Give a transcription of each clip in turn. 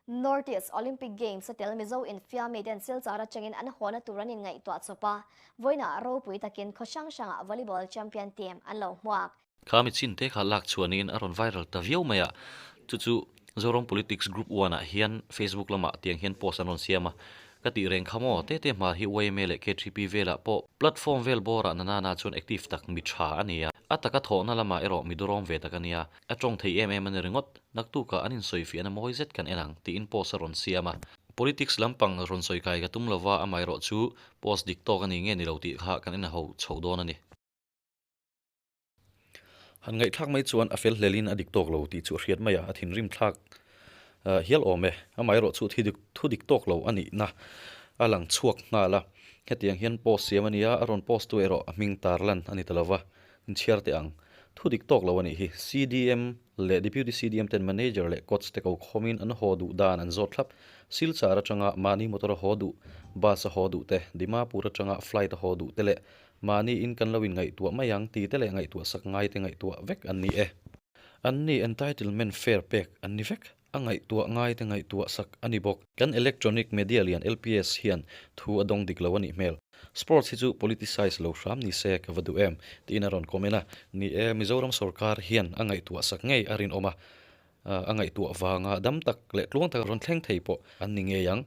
North East Olympic Games a tel Mizo infiammi ten Silchar atangin an hawna tur an inngaihtuah chawp a, vawiinah ropui takin khaw hrang hrangah volleyball champion team an lo hmuak. Kha mi chin te kha lak chhuanin a rawn viral ta viau mai a, chu chu Zoram Politics Group One ah hian Facebook lamah tiang hian post an rawn siam a, ka tih reng kha maw, tete hmar hi yma leh KTP velah pawh platform vel bawrah nanana chuan active tak mi tha a ni a, a taka thawhna lamah erawh mi durawm ve tak a nia. A tawng thei em em a ni ringawt, naktukah an insawifiahna mawi zet kan en ang, tiin post a rawn siam a. Politics lampang rawn sawi kai ka tum lova, amaherawh chu post dik tawk a ni nge ni lo tih kha kan en ho chho dawn a ni. Han ngaihthlak mai chuan a fel hlelin a dik tawk lo tih chu a hriat mai a, a thinrim thlak hial awm e. Amaherawh chu thu dik tawk lo a nihna a lang chhuak nghal a. Hetiang hian post siam a ni a, a rawn post tu erawh a hming tarlan a ni ta lova. Inchhiar teh ang. Thu dik tawk lo a nih hi. CDM leh Deputy CDM ten Manager leh Coach te ko khawmin an haw duh dan an zawt thlap. Silchar atanga mahni motor a haw duh, bus a haw duh te, Dimapur atanga flight a haw duh te leh mahni in kan lo inngaihtuah mai ang ti te leh ngaihtuah sak ngai te ngaihtuah vek an ni e. An ni entitlement fare pek an ni vek. A ngaihtuah ngaite ngaihtuah sak a ni bawk. Kan electronic media lian LPS hian thu a dawng dik lo a nih hmel. Sports hi chu politicize lo hram ni se ka va duh em? tiin a rawn comment a. Ni e, Mizoram sorkar hian a ngaihtuah sak ngei a rinawm a, a ngaihtuah vanga dam tak leh tluang tak rawn thleng thei pawh an ni ngei ang.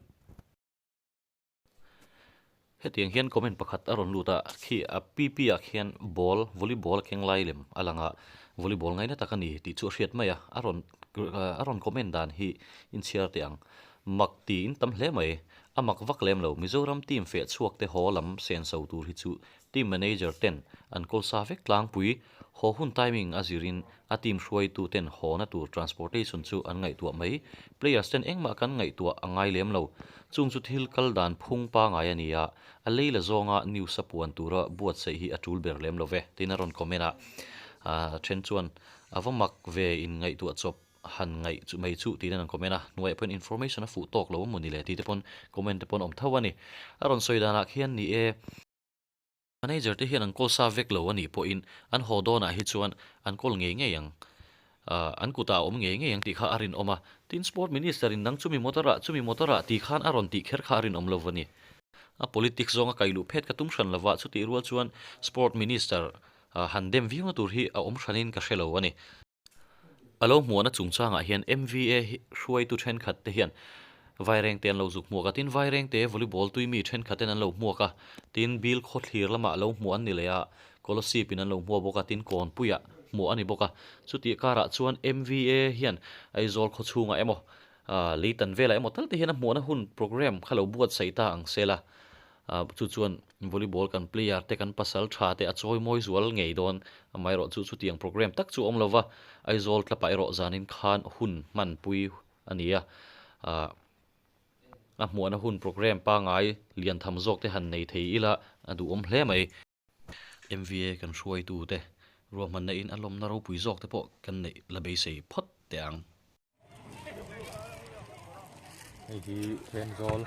Hetiang hian comment pakhat a rawn lut a, khi a PP ah khian ball, volleyball a keng lai lem a lang a, volleyball ngaina tak a ni tih chu a hriat mai a, a rawn a rawn comment dan hi inchhiar teh ang. Mak tiin tam hle mai, a mak vak lem lo, Mizoram team feh chhuak te haw lam senso tur hi chu team manager ten an kawl sa vek tlangpui, haw hun timing a zirin a team hruaitu ten hawna tur transportation chu an ngaihtuah mai. Players ten engmah kan ngaihtuah a ngai lem lo. Chung chu thil kal dan phung pangai a ni a, a lei la zawnga news a puan tura buatsaih hi a tul ber lem lo ve, tiin a rawn comment a. A then chuan a va mak ve in ngaihtuah chawp han ngaih chu mai chu tiin an rawn comment a. Hnuaiah pawhin information a fuh tawk lo a maw ni le tih te pawn comment te pawn awm tho a ni. A rawn sawi danah khian ni e. Manager te hian an call sa vek lo a nih pawhin an haw dawnah hi chuan an call ngei ngei ang, an kutah a awm ngei ngei ang tih kha a rinawm a. Tin, Sport Minister in nang chumi motor ah, chumi motor ah tih khan a rawn tih kher kha a rinawm lo a ni. A politics zawnga kai luh phet ka tum hran lova, chutih rual chuan Sport Minister han dem viau na tur hi a awm hranin ka hre lo a ni. A lo hmuahna chungchangah hian MVA hruaitu thenkhat te hian Vairengte an lo zuk hmuak a, tin Vairengte volleyball tui mi thenkhat ten an lo hmuak a, tin Bill khawthlir lamah lo hmuah an ni leh a, Kolosip in an lo hmuah bawk a, tin Kawnpuiah hmuah a ni bawk a. Chutih karah chuan MVA hian Aizawl khawchhungah emaw, Leitan velah emaw tal te hian a hmuahna hun programme kha lo buatsaih ta ang se la, Chu chuan volleyball kan player te kan pasal tha te a chawi mawi zual ngei dawn. Amaherawh chu chutiang programme tak chu a awm lova, Aizawl tlapah erawh zanin khan hun hmanpui a ni a. A hmuahna hun programme pangai lian tham zawk te han nei thei ila a duhawm hle mai. MVA kan hruaitu te ruahmanna in a lawmna ropui zawk te pawh kan neih la beisei phawt teh ang. Hei hi Thenzawl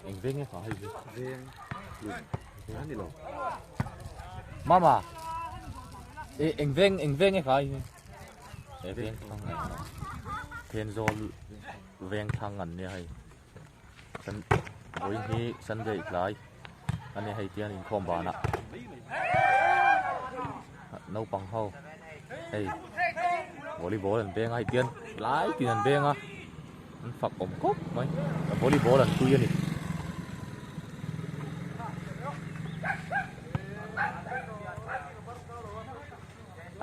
eng veng nge kha hei hi veng veng a ni lo mama e eng veng eng veng nge kha hei hi e veng thlang Thenzawl veng thlang an nia hei. Sun vawiin hi Sunday tlai a nia hei tian inkhawm banah naupang ho hei volleyball an beng a hei tian lai tin an beng a an fak awm khawp mai volleyball an tui a ni.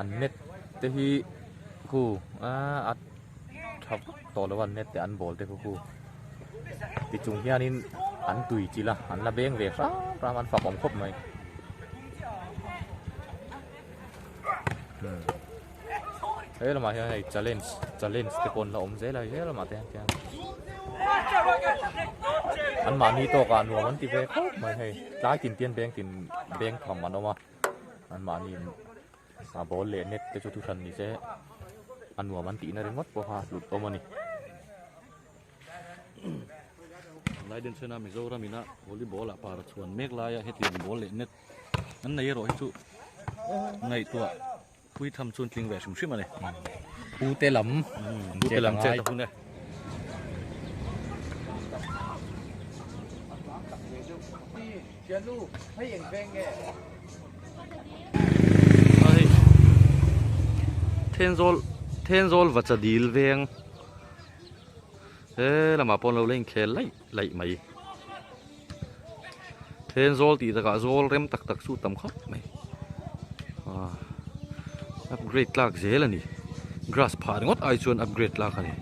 An net te hi khu a tha vak tawh lo a net te an ball te khu khu ti chung hianin an tui chilh a an la beng ve hram hram an fak awm khawp mai he lamah hian hei challenge challenge te pawh an la awm zel a he lamah te hian an mahni tawkah nuam an ti ve khawp mai hei tlai tin te hian beng tin beng tham an awm a. An mahni a ball leh net te chu thu hran ni se a nuam an tihna ringawt pawh kha hlut awm a ni. Laiden chhena Mizoram ina volleyball ah par a chhuan mek laia hetiang ball leh net an nei erawh hi chu ngaihtuah pui tham chuan tling ve hrim hrim a ni. Pu te lam Pu te lam chet a hun e. Hei Thenzawl Thenzawl vacha dil veng he lamah pawh an lo la inkhel laih laih mai Thenzawl tih takah zawl rem tak tak chu tam khawp mai ah upgrade tlak zel a ni grass phah ringawt ai chuan upgrade tlak a ni.